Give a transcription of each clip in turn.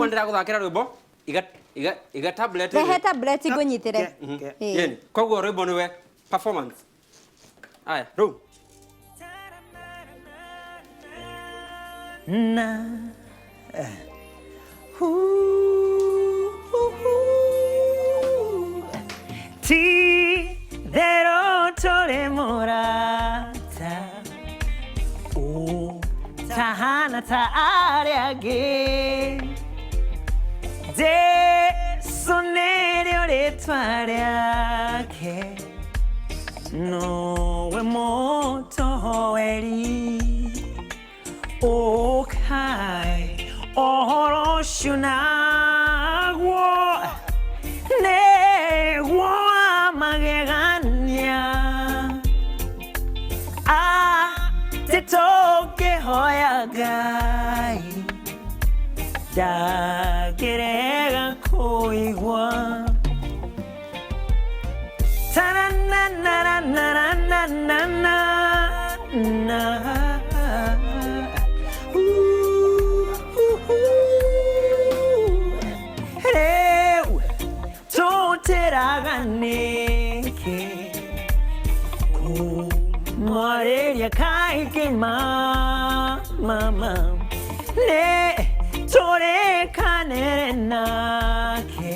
Koguo ndĩragũthakĩra rwĩmbo iga iga iga tablet Rehe tablet ngũnyitĩre. Ke- Ĩĩ. Yeni. Koguo rwĩmbo nĩwe performance. Aya, rĩu. Na. Ooh, Ti therũ tũrĩ mũrata ũtahana ta arĩa angĩ Jesu nĩrĩo rĩtwa rĩake nowe mũtohoeri Ũkai ũhoro ũcio naguo nĩguo wa magegania atĩ tũngĩhoya Ngai ndangĩrega kũigua. Ta-na-na-na-na-na-na-na-na. Ooh, ooh, ooh. Rĩu tũtĩraga nĩkĩ kũmarĩria kaingĩ mama nĩ tũrĩkanĩre nake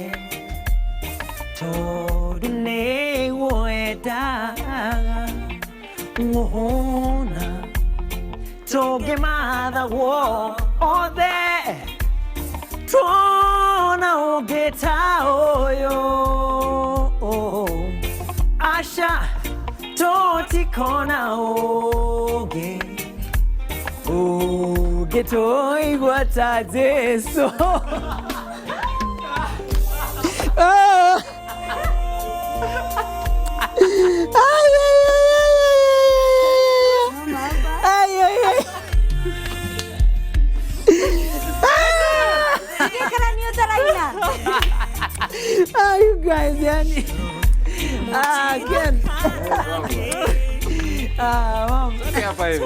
tondũ nĩwendaga ngũhũna tũngĩmatha wothe tuona ũngĩ ta ũyũ aca tũtikona ũngĩ ũngĩtũigua ta Jesu. Ah! Ai, ai, ai, ai, ai, ai, ai, ai. Kana nĩ ũtaraina. Ah, you guys, yani. Ah, Ken. Ah, mom. Hapa hivi.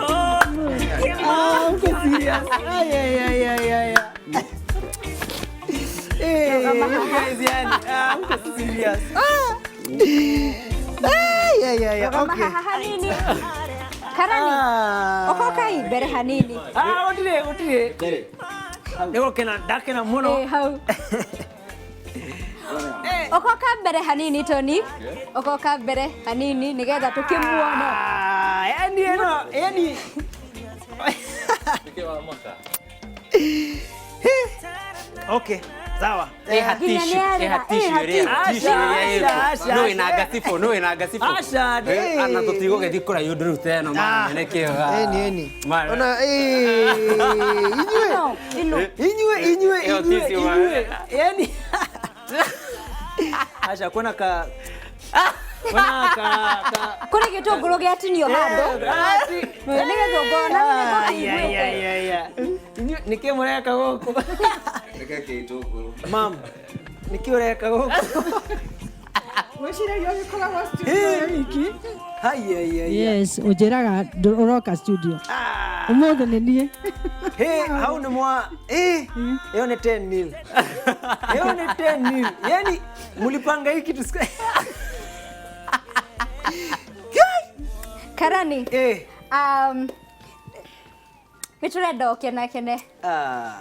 Ah, uko serious. Ay, ay, ay, ay, ay. ay. Hey, you guys, yani. Ah, uko serious. Ah. Ay, ay, ay, ay. Rũgama Okay. haha hanini. Karani, Ah. ũkoka i mbere hanini. Ah, gũtirĩ, gũtirĩ. Nĩ gũkena, ndakena mũno. Ĩ, hau. Ũkoka mbere hanini Tony. Ũkoka mbere hanini nĩgetha tũkĩmuone. Ah, yani ĩno, yani. Okay, sawa. Ĩha Nginya tissue, nĩ ĩha arĩra, tissue ĩha ĩrĩa, tissue. tissue ĩrĩa Aca, ĩrĩ. aca, Nũ wĩna aca. ngatibũ, nũ wĩna ngatibũ. Aca, Eh, ana ndĩ. tũtigũgĩthiĩ kũraihu ndũrute ta ĩno Ah. mane nĩkĩo. ah. Eni, eni. Ma- Ona, eh, inyuĩ. Ĩno, ĩno. Inyuĩ, inyuĩ, Ĩyo inyuĩ, tissue, ma- inyuĩ. Yani. Aca, kwĩna ka kwĩna ka ka Kũrĩ gĩtũngũrũ gĩatinio handũ. Nĩ gĩtũngũrũ na nĩ gũkĩiguĩte. Inyuĩ nĩkĩ mũreka gũkũ? Reke kĩtũngũrũ. Mam, nĩkĩ ũreka gũkũ? Gwĩciragia ũgĩkoragwo studio wĩ wiki. Hai, ai, ai, ai. Yes, ũnjĩraga ũroka studio. Ũmũthĩ nĩ niĩ. Hey, hau nĩ mwa eh, ĩyo nĩ 10 nil. Ĩyo nĩ 10 nil. Yani mulipanga hii kitu siku. Karani, Eh, nĩ tũrenda ũkenakene ah,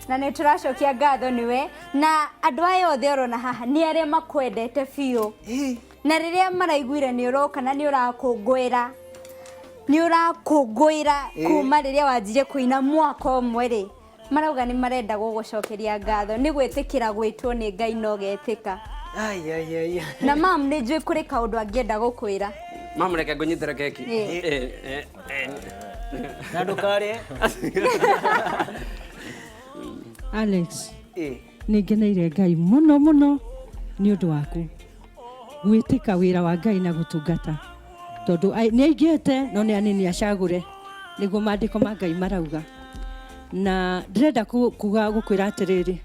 na nĩ tũracokia ngatho nĩwe na andũ aya othe ũrona haha nĩ arĩa makwendete biũ eh, na rĩrĩa maraiguire nĩ ũroka na nĩ ũrakũngũĩra nĩ ũrakũngũĩra kuma rĩrĩa wanjirie kũina mwaka ũmwe rĩ marauga nĩ marenda gũgũcokeria ngatho nĩ gwĩtĩkĩra gwĩtwo nĩ Ngai na ũgetĩka ai, ai, ai. ai. na mam nĩ njũĩ kũrĩ kaũndũ angĩenda gũkwĩra Mam reke ngũnyitĩre keki. Ĩ. Eh, eh, eh. Na ndũkarĩe. Alex, Eh, nĩ ngeneire Ngai mũno mũno nĩ ũndũ waku gwĩtĩka wĩra wa Ngai na gũtungata tondũ nĩ aingĩte no nĩ anini acagũre nĩguo maandĩko ma Ngai marauga na ndĩrenda kuga gũkwĩra atĩrĩrĩ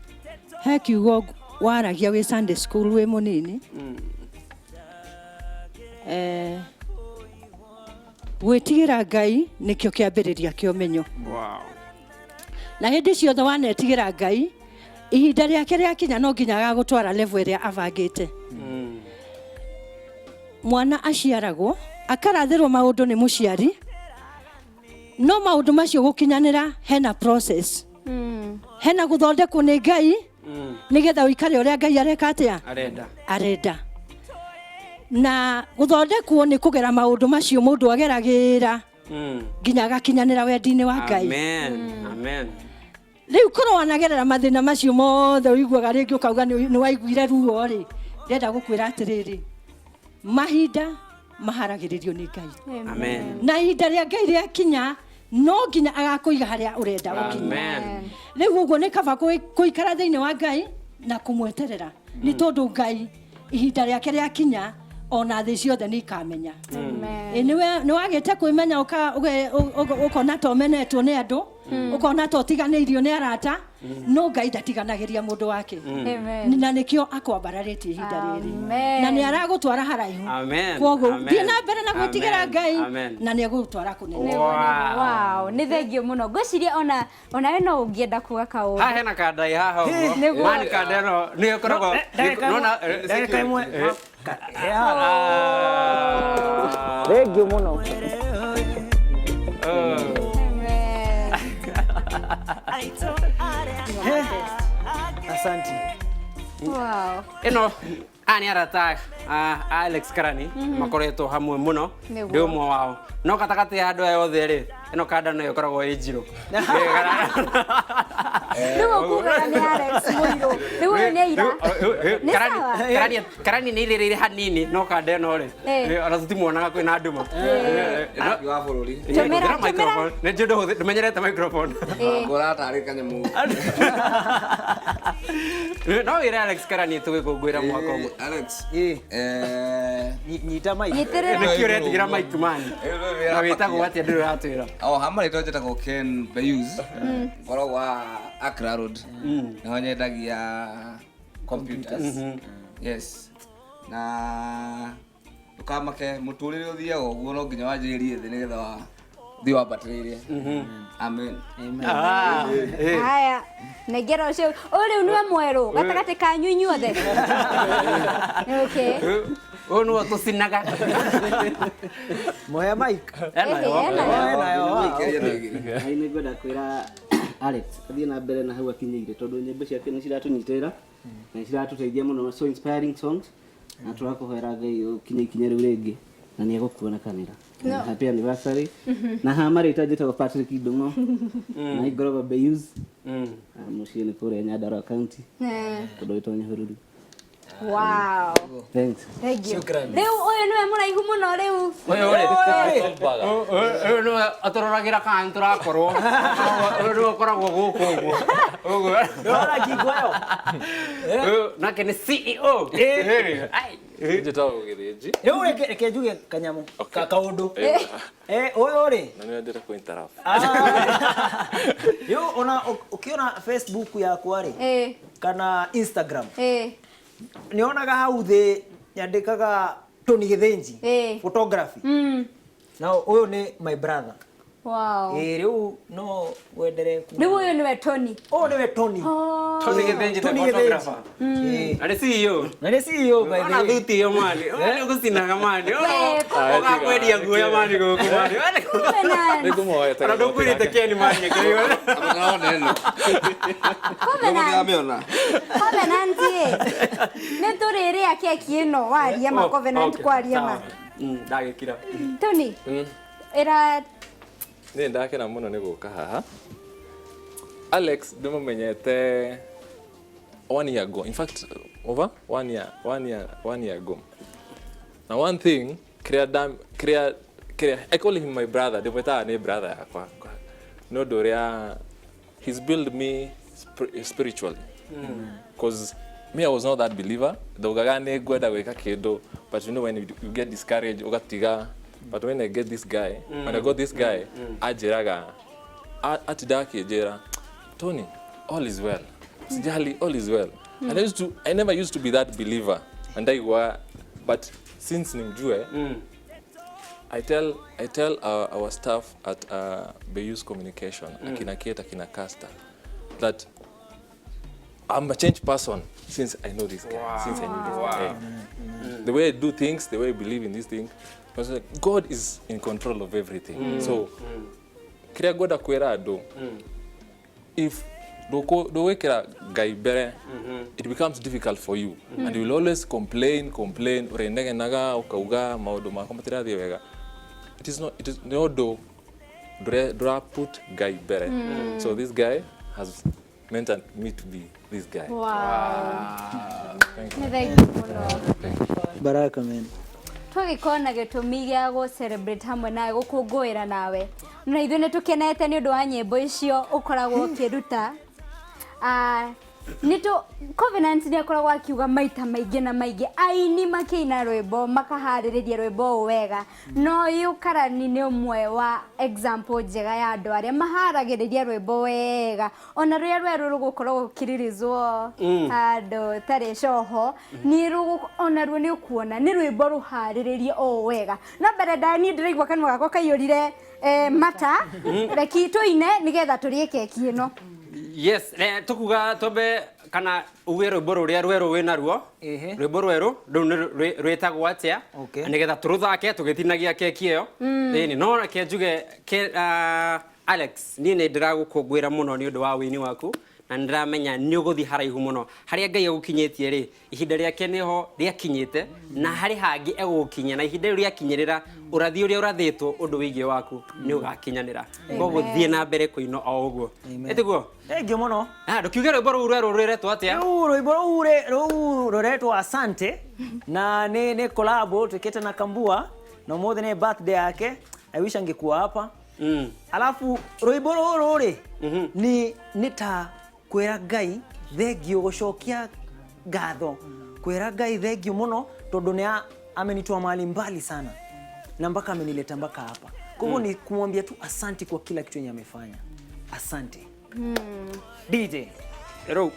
he kiugo waragia wĩ Sunday school wĩ mũnini eh, gwĩtigĩra Ngai nĩkĩo kĩambĩrĩria kĩa ũmenyo Wow. na hĩndĩ ciothe wanetigĩra Ngai Ihinda rĩake rĩakinya no nginya agagũtwara level ĩrĩa abangĩte. Mwana aciaragwo akarathĩrwo maũndũ nĩ mũciari, no maũndũ macio gũkinyanĩra hena process, hena gũthondekwo nĩ Ngai nĩgetha ũikare ũrĩa Ngai areka atĩa arenda. Arenda. Na gũthondekwo nĩ kũgera maũndũ macio mũndũ ageragĩra nginya agakinyanĩra wendi-inĩ wa Ngai. Amen. Amen. Rĩu korwo wanagerera mathĩna macio mothe, ũiguaga rĩngĩ ũkauga nĩ waiguire ruo rĩ, ndĩrenda gũkwĩra atĩrĩrĩ, mahinda maharagĩrĩrio nĩ Ngai. Amen. Na ihinda rĩa Ngai rĩakinya no nginya agakũiga harĩa ũrenda gũkinya. Amen. Rĩu ũguo nĩ kaba kũikara thĩinĩ wa Ngai na kũmweterera, nĩ tondũ Ngai ihinda rĩake rĩakinya ona thĩ ciothe nĩ ikamenya. Ĩ, nĩ wagĩte kwĩmenya, ũkona ta ũmenetwo nĩ andũ, ũkona ta ũtiganĩirio nĩ arata, no Ngai ndatiganagĩria mũndũ wake. Amen. Na nĩkĩo akwambararĩtie ihinda rĩrĩ. Amen. Na nĩ aragũtwara haraihu. Amen. Koguo Amen. thiĩ na mbere na gwĩtigĩra Amen. Ngai Amen. na nĩ egũgũtwara kũnene. Wow. Wow, nĩ thengio mũno. Ngwĩciria ona we no ũngĩenda kuga kaũndũ. Haha hena kanda ĩ haha ũguo. Nĩguo. Mani kanda ĩno nĩ ĩkoragwo nona Ndagĩka ĩmwe. Ah. Thank you mũno. Oh. Amen. Asante. Wow. Ĩno aya nĩ arata a Alex Karani makoretwo hamwe mũno. Nĩguo. Ndĩ ũmwe wao, no gatagatĩ ya andũ aya othe rĩ, ĩno kanda nĩyo ĩkoragwo ĩ njirũ. Rĩu ũkugaga nĩ Alex mũirũ. Rĩu ũyũ nĩ aira. Nĩ sawa. Karani nĩ irĩrĩire hanini, no kanda ĩno rĩ, ona tũtimuonaga kwĩna nduma. Rangi wa bũrũri. Tũmĩra, Hũthĩra tũmĩra. microphone. Nĩ njũĩ ndũmenyerete microphone. Ngũratarĩ kanyamũ. No wĩre Alex Karani tũgĩkũngũĩra mwaka ũmwe. Alex. Ĩ. Eh. Nyita mic. Nyitĩrĩra. Nĩkĩo ũretigĩra mic man? Ĩno Na wĩtagwo atĩa? Ndũrĩ ũratwĩra. Oh, hama rĩtwa njĩtagwo Ken Bayus. Ngoragwo wa Accra Road. Nĩho nyendagia computers. Yes. Na ndũkamake, mũtũrĩre ũthiaga ũguo, no nginya wanjĩrĩrie thĩ nĩgetha thiĩ wambatĩrĩire. Amen. Ah, eh. Haya, nengera ũcio. Ũyũ rĩu nĩwe mwerũ gatagatĩ kanyu inyuothe. Okay. Ũyũ nĩwe tũcinaga. Moya mic. Ena yo. Ena yo. Nayo. Ũikĩrie na igĩrĩ. Ai, nĩ ngwenda kwĩra Alex athiĩ na mbere na hau akinyĩire, tondũ nyĩmbo ciake nĩ ciratũnyitĩrĩra na nĩ ciratũteithia mũno, so inspiring songs, na tũrakũhoera Ngai ũkinye ikinya rĩu rĩngĩ na nĩ egũkuonekanĩra. No. Happy anniversary. Na ha marĩtwa njĩtagwo Patrick Ndung'o na ngoragwo Bayus, na mũciĩ nĩ kũrĩa Nyandarua County, kũndũ gwĩtwo Nyahururu. Wow. Thanks. Thank you. Shukran. Rĩu ũyũ nĩwe mũraihu mũno rĩu. Ũyũ rĩ, ũyũ nĩwe atũroragĩra kana nĩ tũrakorwo. Ũyũ nĩwe ũkoragwo gũkũ ũguo. Ũguo. Ndĩrona ngingo ĩyo. Ũyũ nake nĩ CEO. Ai. Njĩtagwo Gĩthĩnji. Rĩu reke njuge kanyamũ kaũndũ. Ũyũ rĩ, Na nĩ wendete kũ interrupt. Rĩu ona ũkĩona Facebook yakwa rĩ, kana Instagram, nĩonaga hau thĩ nyandĩkaga Tony Gĩthĩnji photography. Na ũyũ nĩ my brother. Wow. Ĩ, rĩu no wenderee ku Rĩu ũyũ nĩwe Tony. Ũyũ nĩwe Tony. Oh. Tony Gĩthĩnji the Tony photographer. Gĩthĩnji. Na nĩ CEO. Na nĩ CEO by the Ona way. thuti ĩyo mani. Ũyũ nĩ ũgũcinaga mani. We, kumbe Ũgakwendia guoya mani gũkũ mani. Covenant. Nĩngũmũhoete. Ona ndũkwĩrĩte Ken mani. Ndĩrona ĩno. Covenant. Ndĩramĩona. Covenant ĩ. Nĩ tũrĩrĩa keki ĩno waria ma Covenant kwaria ma. Ndagĩkira. Tony. Ĩra. Nĩ ndakena mũno nĩ gũka haha. Alex ndĩmũmenyete one year ago, in fact over one year, one year ago. Na one thing kĩrĩa kĩrĩa I call him my brother, ndĩmwĩtaga nĩ brother yakwa nĩ ũndũ ũrĩa he's built me spiritually, because me, I was not that believer. Ndaugaga nĩ ngwenda gwĩka kĩndũ, but you know when you get discouraged ũgatiga. But when I get this guy, when I got this guy, anjĩraga, atindaga akĩnjĩra, "Tony, all is well, sijali, all is well." And I never used to be that believer and ndaigua, but since nimjue, I tell our staff at Bayus Communication, akina Kate, akina Caster, that I'm a changed person since I know this guy. Since I knew this guy. The way I do things, the way I believe in this thing, because like, God is in control of everything. So, kĩrĩa ngwenda kwĩra andũ, if ndũgwĩkĩra Ngai mbere, it becomes difficult for you and you will always complain, complain, ũrĩnegenaga ũkauga maũndũ makwa matirathiĩ wega. It is not, it is nĩ ũndũ ndũra put Ngai mbere. So this guy has mentored me to be this guy. Thank you. Nĩ thengiũ mũno. Baraka, man. Tũgĩkorwo na gĩtũmi gĩa gũ celebrate hamwe nawe, gũkũngũĩra nawe, na ithuĩ nĩ tũkenete nĩ ũndũ wa nyĩmbo icio ũkoragwo ũkĩruta. Ah, nĩ tũ Covenant nĩ akoragwo akiuga maita maingĩ na maingĩ aini makĩina rwĩmbo makaharĩrĩria rwĩmbo ũũ wega, no ũyũ Karani nĩ ũmwe wa example njega ya andũ arĩa maharagĩrĩria rwĩmbo wega, ona rũrĩa rwerũ rũgũkorwo rũkĩririzwo handũ tarĩ coho nĩ onaruo nĩ ũkuona nĩ rwĩmbo rũharĩrĩrie o wega. No mbere nda niĩ ndĩraigua kanua gakwa kaiyũrire mata, reki tũine nĩgetha tũrĩe keki ĩno. Yes, tukuga twambe kana uge rwĩmbo rũrĩa rwerũ wĩ naruo. Rwĩmbo rwerũ rũu nĩ rwĩtagwo atĩa? Nĩgetha tũrũthake tũgĩtinagia keki ĩyo. Ĩni, no reke njuge Alex, niĩ nĩ ndĩragũkũngũĩra mũno nĩ ũndũ wa wĩini waku na nĩ ndĩramenya nĩ ũgũthiĩ haraihu mũno. Harĩa Ngai egũkinyĩtie rĩ, ihinda rĩake nĩho rĩakinyĩte na harĩ hangĩ egũgũkinyia, na ihinda rĩu rĩakinyĩrĩra, ũrathi ũrĩa ũrathĩtwo ũndũ wĩgiĩ waku nĩ ũgakinyanĩra. Koguo thiĩ na mbere kũina o ũguo. Ĩtiguo? Thengiũ mũno. Ah, ndũkiuge rwĩmbo rũu rwerũ rwĩretwo atĩa? Rĩu rwĩmbo rũu rũu rũretwo Asante na nĩ collab twĩkĩte na Kambua, na ũmũthĩ nĩ birthday yake. I wish angekuwa hapa. Alafu rwĩmbo rũrũ rĩ, nĩ ta kwĩra Ngai thengiũ, gũcokia ngatho, kwĩra Ngai thengiũ mũno tondũ nĩ amenitoa mahali mbali sana na mpaka amenileta mpaka hapa. Kwa hivyo ni kumwambia tu asante kwa kila kitu yenye amefanya. Asante. DJ. Rĩu.